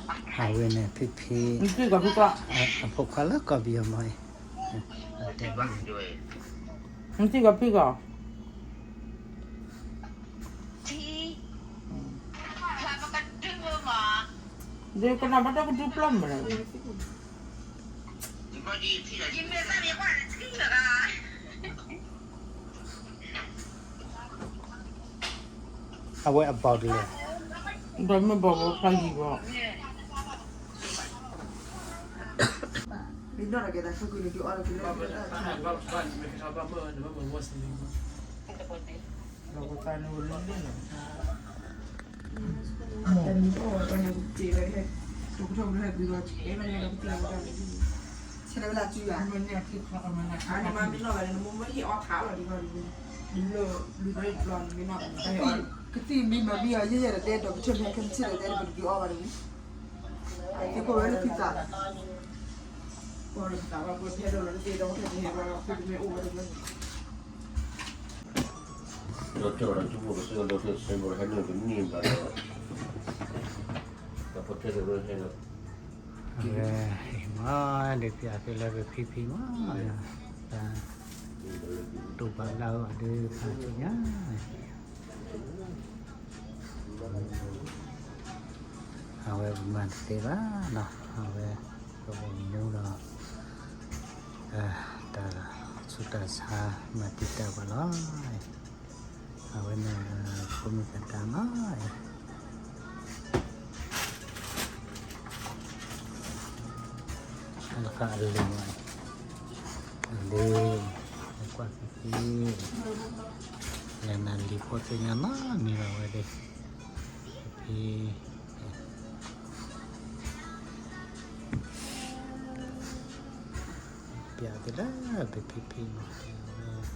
အဝဲန့ၣ် ဖံဖံ နစံၣ်ကီးဖံကီး, အဖိခွါလၢကီၢ်ပယီၤမ့ၢ်အံၤ, နစံၣ်ကီးဖံကီး, ဒ်ကနၣ်ဘၣ်တၢ်ကဒုပျီၢ်မးလီၤ. အဝဲအဘီဒ်လဲၣ်, ဒီးမ့ၢ်ဘီဘီဖးယံၤဘီ, ကသံၣ်မ့ၢ်မၤမံအီၤ ယဲၢ်ယဲၢ်ဒီးတဲ ဒီးကထၢၣ်မ့ၢ်ခဲမုၢ်ဆ့ၣ်ဒီးတဲ ပတက့ၤအီၣ်ဘၣ်တဂ့ၤ, ကသံၣ်ကိးဝဲလၢဖံသး, ဒီးတဲဒီးကသံၣ်ဒီး ဒီးတဲဒီး ဟဲနုာ်တန့ၢ်ဘၣ်ဒီး ဒီးပတဲဒီး ဟဲဒီး အဝဲမ့ၢ်ဒ်ပျးသုလၢပဖံဖံမ့ၢ် တၢ်တိာ်ပာ်လၢအီၤဒ်ဖးသ့ၣ်ညါ, အဝဲပမၤတသ့ဘၣ်နီၤ, အဝဲပအိၣ်မူဒီး တၢ်ဆူးတၢ်ဆါမၤတံာ်တာ်ပှၤလီၤ. အဝဲန့ၣ် ဖိမုၣ်သဒါမးအံၤ, အလီၤဃာ်အလံၤမးအံၤ, အလံၤ, ကွၢ်ဖံဖံ, လဲၤနၤလံၤဖိသ့ၣ်ညါနီတမံၤဘၣ်ဝဲဒၣ်, ဖံ ပျးသုလၢပဖံဖံမး,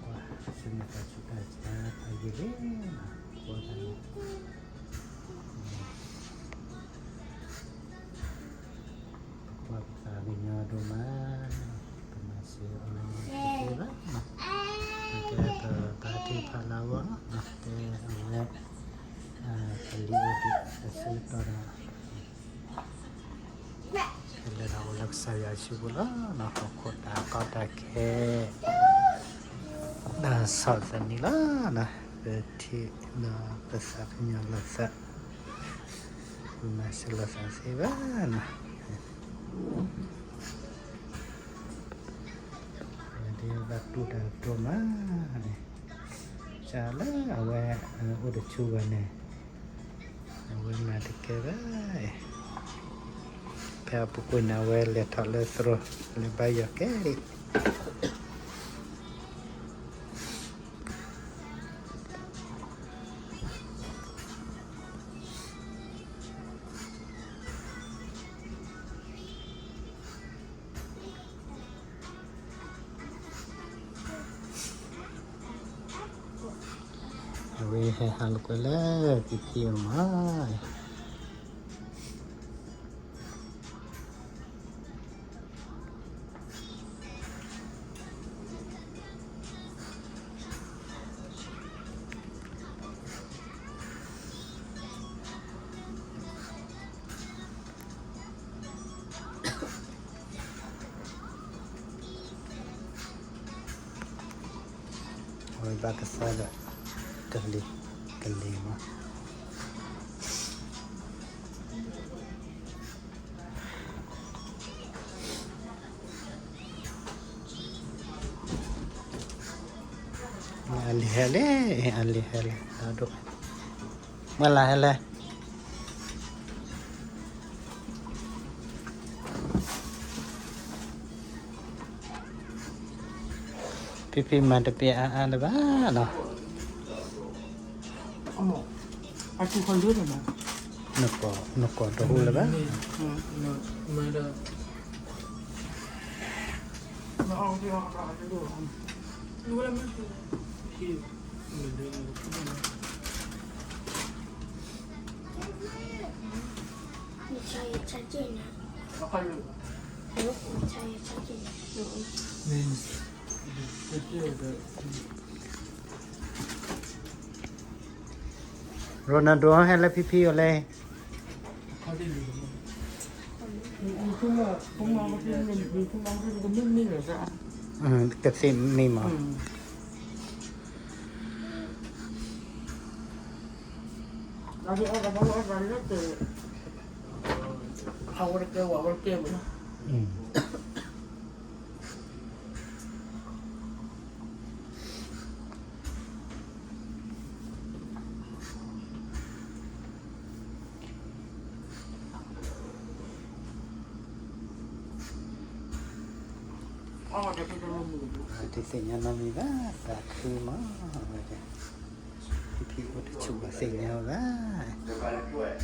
ကွၢ်ဆူမဲာ်သးဆူးတၢ်ဆါအဂ့ၢ်လံ, ပကွၢ်သးန့ၣ် ပကွၢ်ပသးကညီဒိၣ်မး, ပမၤစၢၤအီၤလၢတသ့ဘၣ်, တဲပဘါထုကဖၣ်လၢအဂီၢ်လီၤ, တဲအဝဲ ပလံၤအိၣ်ဒံးတစုတီဒီး ကလဲၤဒီးအိၣ်လၢကစၢ်ယွၤအစုပူၤလီၤ. ဟီၣ်ခိၣ်တၢ်ကီတၢ်ခဲ ဒီးဆီၣ်သနံးလီၤ. ပထံၣ်ဒီးပသးပ့ၤနီၣ်လိာ်သး, ပမၤစၢၤလိာ်သးသ့ဘၣ်နီၤ. ဝဲဒၣ်ဘၣ်တူၢ်တၢ်ကတိၤမးန့ၣ်, စၢ်လၢအဝဲအိၣ်တဆူဂၤန့ၣ် အဝဲမၤတကဲဘၣ်, ဖဲအပူၤကွံာ်န့ၣ် အဝဲလဲၤထီၣ်လၢသရိာ် လဲၤဘါယွၤကဲလံ. အဝဲဟဲဟးလိာ်ကွဲလၢဖံဖံအအိၣ်မး. အဝဲဘၣ်ကစၢ်ဒီး ကလံၤ, ကလံၤမး. အလံၤဟဲလဲၣ်, အလံၤဟဲလဲၣ်, ဒိၣ်, မ့ၢ်လၢဟဲလဲၣ်. ဖံဖံမၤတပျဲအါအါလၢၤဘၣ်နီၤ. နကိးတဟူလၢၤဘၣ်. Ronaldo ဟဲလၢဖံဖံအအိၣ်လဲၣ်. ဖိမါဖိမ့ၢ်မ့ၢ်ဖိမါဖိကမ့ၢ်မ့ၢ်လီၤ, ကသ့ၣ်မ့ၢ်မး, အဝဲတကဲဝဲတကဲမး. တသ့ၣ်ညါနီတမံၤဘၣ်, သးခုမး, အဝဲ, ဖံဖံအိၣ်တဆူၣ်ဘၣ်သ့ၣ်ညါဝဲဘၣ်.